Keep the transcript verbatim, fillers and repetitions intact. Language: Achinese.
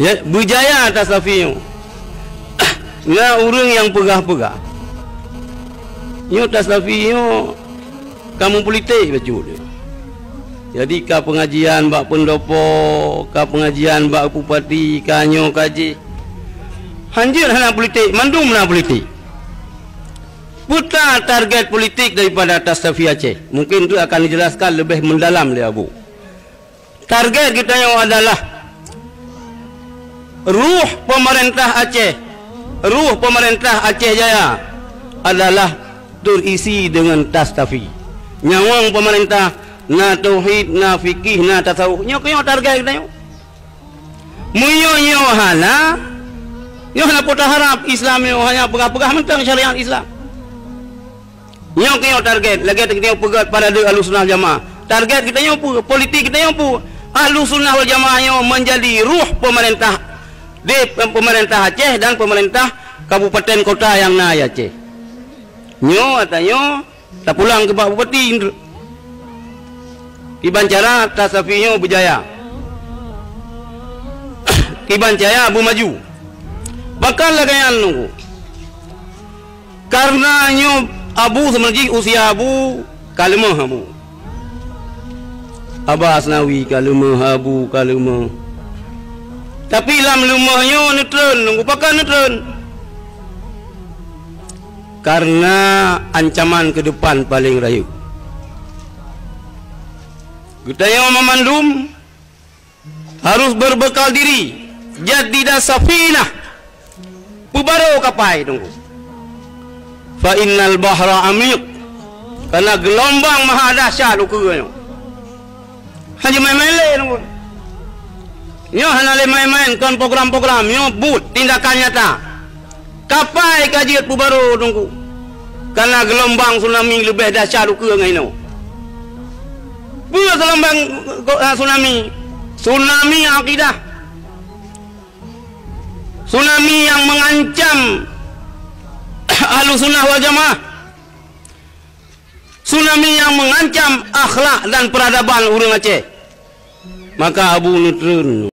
Ya, beujaya Tastafi nyoe. Na ureuëng nyang peugah-peugah, nyoe Tastafi nyoe ka meupolitik bacut. Jadi ka pengajian bak pendopo, ka pengajian bak bupati, ka nyoe ka jih. Hanjeuet hana politik, mandum na politik. Peue target politik daripada Tastafi Aceh? Mungkin tu akan dijelaskan lebih mendalam lé Abu. Target geutanyoe adalah ruh pemerintah Aceh. Ruh pemerintah Aceh Jaya adalah terisi dengan Tastafi. Nyawöng pemerintah, na tauhid, na fikih, na tasawuf. Nyoe keuh nyoe target geutanyoe. Meunyoe nyoe hana, nyoe hana peue taharab. Islam nyoe hanya peugah-peugah mantong syariat Islam. Nyoe keuh nyoe target, lagée geutanyoe peugah pada deuek Ahlussunnah Jamaah. Target geutanyoe peue? Politik geutanyoe peue? Ahlussunnah wal Jamaah nyoe menjadi ruh pemerintah di pemerintah Aceh dan pemerintah kabupaten kota nyang na di Aceh. Nyoe ata nyoe tapulang keu bak bupati. Kiban cara Tastafi nyoe beujaya. Kiban cara beumaju. Pakon lagée nyan nunggu. Karena nyoe Abu seumeujih usia Abu ka leumoh Abu. Aba Asnawi ka leumoh, Abu ka leumoh. Tapi lam leumoh nyoe neutreun, nunggu pakon neutreun. Karena ancaman ke depan paling rayeuk. Geutanyoe mamandum harus berbekal diri, jadida safinah, peubaro kapai teungku. Fa innal bahra amiq, karena geulumbang maha dahsyat ukeue nyoe. Hana main-main lé teungku. Nyoe hana lé main-main, kon program-program, nyoe buet tindakan nyata. Kapai ka jeuet peubaro teungku, karena geulumbang tsunami leubeh dahsyat ukeue ngon inoe. Peue geulumbang, eh, tsunami? Tsunami akidah. Tsunami nyang mengancam Ahlussunnah wal Jamaah. Tsunami nyang mengancam akhlak dan peradaban ureuëng Aceh. Maka Abu neutreun.